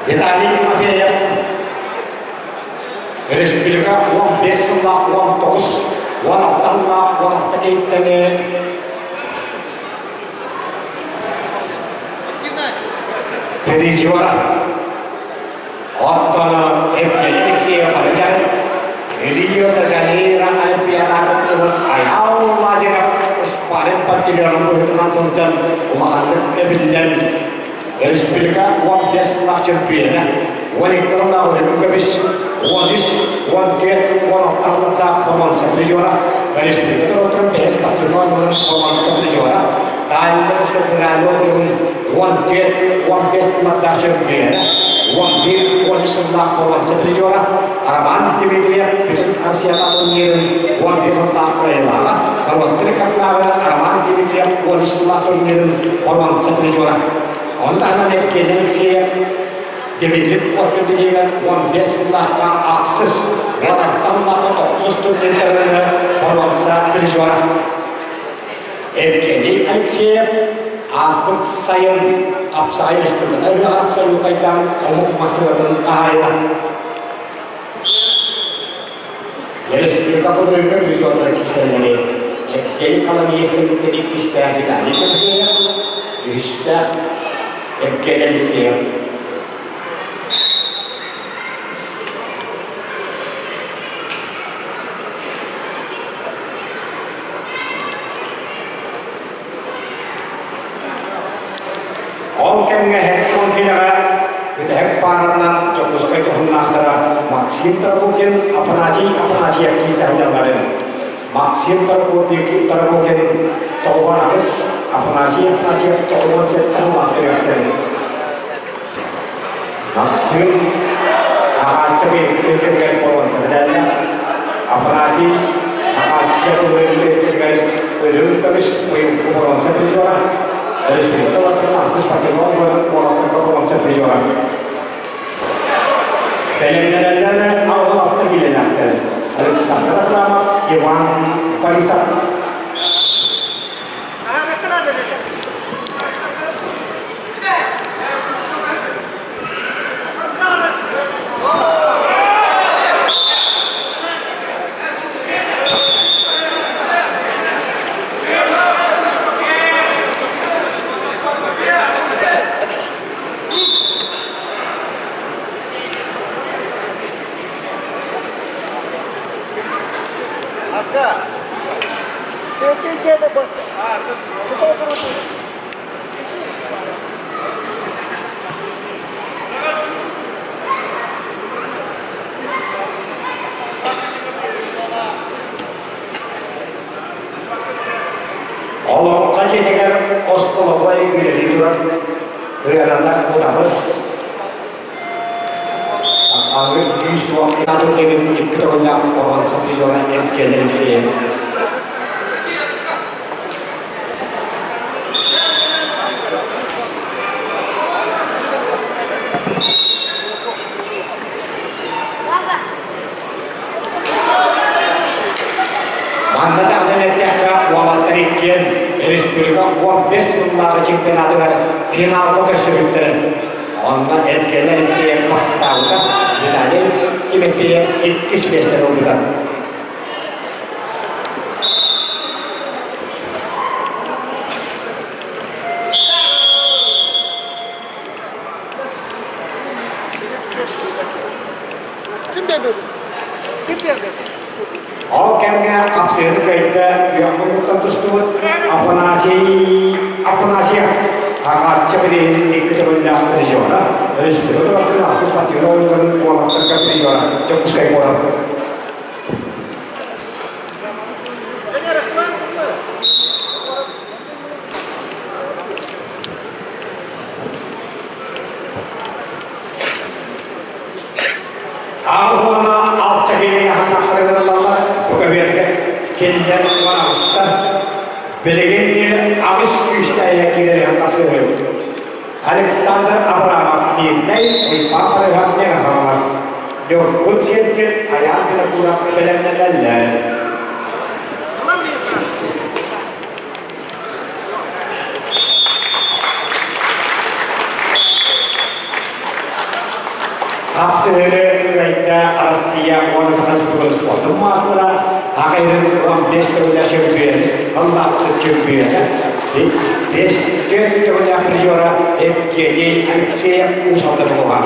Виталий Тимофеев Республика 15 сыллаах 19, 16 сыллаах 16 киһиттэн Переживара. Оттон Евгений Алексеев Алексеев Рио-де-Жанейро Олимпиадаҕа кыттыбыт Айаал Лазарев спарринг павильонун быһыытынан сылдьан улаханнык эбиллэн республика 15 сыллаах чөмпүйүөнэ, 12 сыллаах үрүҥ көмүс, 13, 14, 16 сыллардаах боруонса призера, республика норуоттарын бэһис патриот боруонса призера, Таайыллар федеральный округун 14, 15 сыллардаах чөмпүйүөнэ, 11, 13 сыллаах боруонса призера, Роман Дмитриев бүтүн Россияҕа турнирын 11 сыллаах кыайыылааҕа, норуоттар ыккардынааҕы Роман Дмитриев 13 сыллаах турнирын боруонса призера. Ону таһынан Евгений Алексеев Дмитрий Оркин 15 сыллаахха ахсыс, 16 сыллаахха тохсус турнирдарын боруонса призера. Евгений Алексеев ааспыт сайын Хапсаҕай Республиката ыһыаҕар абсолютайдаан омук массыынатын хаһаайына. Республика былырыыҥҥы призердара киирсэллэри Евгений Коломейскайдыттан иккистээх Виталий Тимофеев, үһүстээх Евгений Алексеев. Ол кэмҥэ Херсон киинэҕэ бүтэһик паараннан Дьокуускай дьоһуннаахтара Максим Тарабукин, Афанасий Афанасьев киирсэ сылдьалларын. Максим Тарабукин 98, Афанасий Афанасьев 97 сыллаах төрүөхтэрин. Максим Ахаачча бэйэтигэр боруонса бэтээллэ. Афанасий Ахаачча бэйэтигэр үрүҥ көмүс быйылгы боруонса призера. Республика улахан артыыс патриот уолаттарга боруонса призера. Бэлэмнэнэллэр алта киилэлээхтэр. Александр Абрамов, Иван Борисов. Аска! Олоҥхо дьиэтигэр остолобуой үлэлии турар ыараната удамыр. Аҥыр күүс уох атын икки төгүллээх оҕон сапризова Евгений Алексеев. Манна даҕаны эттэххэ, уолаттар иккиэн республика 15 сыллааҕы чемпионатыгар финалга көрсүбүттэрин. Онно Евгений Алексеев бастаабыта, Виталий Тимофеев иккис миэстэни ылбыта. Ол кэмҥэ хапсыһыны кыайда үөх муннуктан тустубут Афанасий Афанасьев Аҕааччы бирииһин икки төгүллээх призера, Республика туратын ахтыс спортивнай оонньууларын уолаттарга призера Дьокуускай куорат. Аҕыс уонна алта киһи аһыннахтарыгар ылаллар, бу көбүөргэ кинилэр 18-тар. Билигин аҕыс күүстээйэ киирэр тапсыһым. Александр Абрамов Мирнэй, Уйбаан Барыһов Мэҥэ Хаҥалас. Ньургун Сергин Айаан Винокуров бэлэмнэнэллэр. Хапсыһыыны кыайда Россия уонна Саха Республикатын спордун маастара, аҕайын 15 төгүллээх чөмпүйүөн, ыллаахтык чөмпүйүөнэ, 5 4 төгүллээх призера Евгений Алексеев Уус Алдан улууһа.